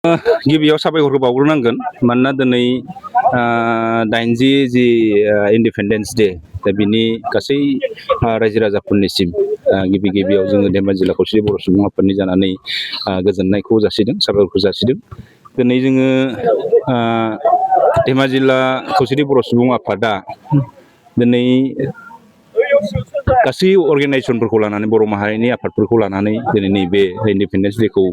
गिबियाव साबायखर बावग्रोनांगोन मानोना दिनै 80 जि इन्डिपेन्डेन्स डे दा बिनि गासै रायजो राजाफोरनिसिम गिबियाव जोङो धेमाजि जिल्ला खौसेथि बर' सुबुं आफादनि जानानै गोजोननायखौ जासिदों, साबायखर जासिदों। दिनै जोङो धेमाजि जिल्ला खौसेथि बर' सुबुं आफादा दिनै गासै अर्गानाइजेसनफोरखौ लानानै बर' माहारिनि आफादफोरखौ लानानै दिनै नैबे इन्डिपेन्डेन्स डेखौ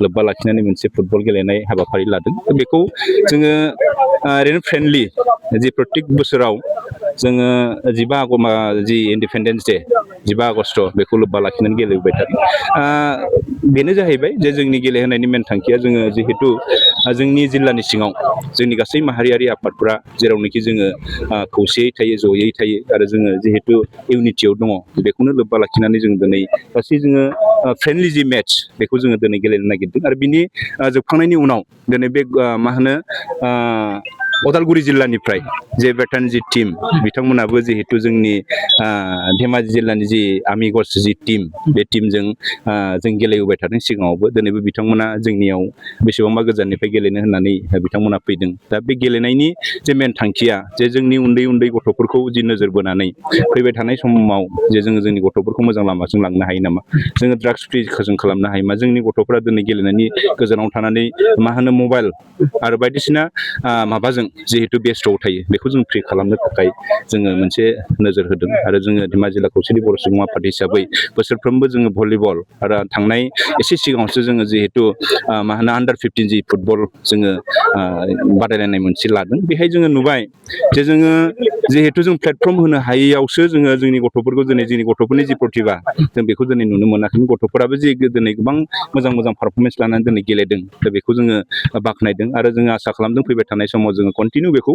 लोब्बा लाखिनानै मोनसे फुटबल गेलेनाय हाबाफारि लादों। बेखौ जोङो ओरैनो फ्रेन्डलि जि प्रत्येक बोसोराव जोङो 15 जि इन्डिपेन्डेन्स डे 15 आगस्ट बेखौ लोब्बा लाखिनानै गेलेबोबाय थादों। बेनो जाहैबाय जे जोंनि गेलेहोनायनि मेन थांखिया जोङो जिहेथु जोंनि जिल्लानि सिङाव जोंनि गासै माहारियारि आफादफोरा जेरावनोखि जोङो खौसेयै थायो, जयै थायो आरो जोङो जिहेतु इउनिटियाव दङ, बेखौनो लोब्बा लाखिनानै जों दिनै गासै जोङो फ्रेन्डलि जि मेट्च बेखौ जोङो दिनै गेलेनो नागिरदों। आरो बिनि जोबखांनायनि उनाव दिनै बे उदालगुरि जिल्लानिफ्राय जे भेटारान जि टीम बिथांमोनाबो जिहेतु जोंनि धेमाजि जिल्लानि जि आमिगस जि टीम बे टीमजों जों गेलेबोबाय थादों सिगाङावबो। दिनैबो बिथांमोना जोंनियाव बेसेबांबा गोजाननिफ्राय गेलेनो होननानै बिथांमोना फैदों। दा बे गेलेनायनि जे मेन थांखिया जे जोंनि उन्दै उन्दै गथ'फोरखौ जि नोजोर बोनानै फैबाय थानाय समाव जे जोङो जोंनि गथ'फोरखौ मोजां लामाजों लांनो हायो नामा, जोङो ड्राग्स फ्रिखौ जों खालामनो हायो मा, जोंनि गथ'फोरा दिनै गेलेनायनि गोजानाव थानानै मबाइल आरो बायदिसिना माबाजों जिहेतु बेस्थ'आव थायो, बेखौ जों फ्रि खालामनो थाखाय जोङो मोनसे नोजोर होदों। आरो जोङो धेमाजि जिल्ला खौसेथि बर' सुबुं आफाद हिसाबै बोसोरफ्रोमबो जोङो भलिबल आरो थांनाय एसे सिगाङावसो जोङो जिहेतु आन्डार 15 जि फुटबल जोङो बादायलायनाय मोनसे लादों। बेहाय जोङो नुबाय जे जोङो जिहेतु जों प्लेटफर्म होनो हायैयावसो जोङो जोंनि गथ'फोरखौ दिनै जोंनि गथ'फोरनि जि प्रतिभा जों बेखौ दिनै नुनो मोनाखै। गथ'फोराबो जि दिनै गोबां मोजां पारफरमेन्स लानानै दिनै गेलेदों, दा बेखौ जोङो बाख्नायदों। आरो जोङो आसा खालामदों फैबाय थानाय समाव जोङो कन्टिनिउ बेखौ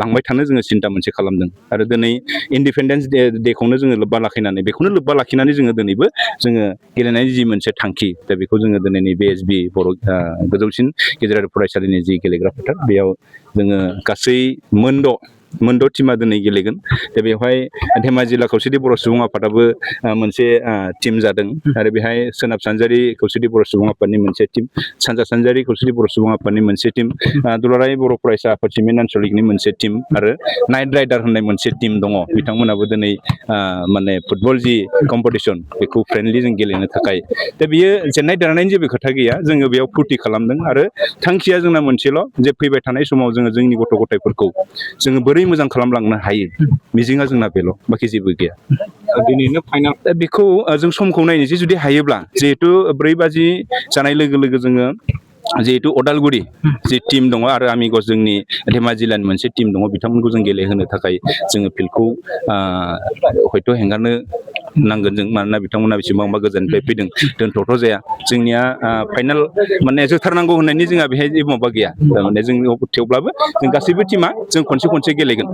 लांबाय थानो जोङो सिन्था मोनसे खालामदों। आरो दिनै इन्डिपेन्डेन्स डेखौनो जोङो लोब्बा लाखिनानै बेखौनो लोब्बा लाखिनानै जोङो दिनैबो जोङो गेलेनायनि जि मोनसे थांखि, दा बेखौ जोङो दिनै नैबे एसबि बर' गोजौसिन गेजेरारि फरायसालिनि जि गेलेग्रा फोथार, बेयाव जोङो गासै मोनद' टिमा दिनै गेलेगोन। दा बेवहाय धेमाजि जिल्ला खौसेथि बर' सुबुं आफादाबो मोनसे टिम जादों। आरो बेहाय सोनाब सानजारि खौसेथि बर' सुबुं आफादनि मोनसे टिम, सानजा सानजारि खौसेथि बर' सुबुं आफादनि मोनसे टिम, दुलाराय बर' फरायसा आफाद सिमेन्ट आनसलिकनि मोनसे टिम आरो नाइट राइडार होननाय मोनसे टिम दङ। बिथांमोनाबो दिनै फुटबल जि कम्पिटिसन बेखौ फ्रेन्डलि जों गेलेनो थाखाय, दा बियो जेननाय देरनायनि जेबो खोथा गैया, जोङो बेयाव फुरथि खालामदों। आरो थांखिया जोंना मोनसेल' जे फैबाय थानाय समाव जोङो जोंनि गथ' गथायफोरखौ जोङो बोरै मोजां खालामलांनो हायो, मिजिंआ जोंना बेल', बाखि जेबो गैया। दिनैनो फाइनाल, दा बेखौ जों समखौ नायनोसै। जुदि हायोब्ला जिहेतु 4 बाजि जानाय लोगो लोगो जोङो जिहेतु उदालगुरि जि टिम दङ आरो आमिगस जोंनि धेमाजि जिल्लानि मोनसे टिम दङ, बिथांमोनखौ जों गेलेहोनो थाखाय जोङो फिल्डखौ हयथ' हेंगारनो नांगोन जों, मानोना बिथांमोना बेसेबांबा गोजाननिफ्राय फैदों। दोनथ'थ' जाया, जोंनिया फाइनाल जोथारनांगौ होननायनि जोंहा बेहाय जेबो माबा गैया। थारमाने जों थेवब्लाबो जों गासैबो टिमा जों खनसे गेलेगोन।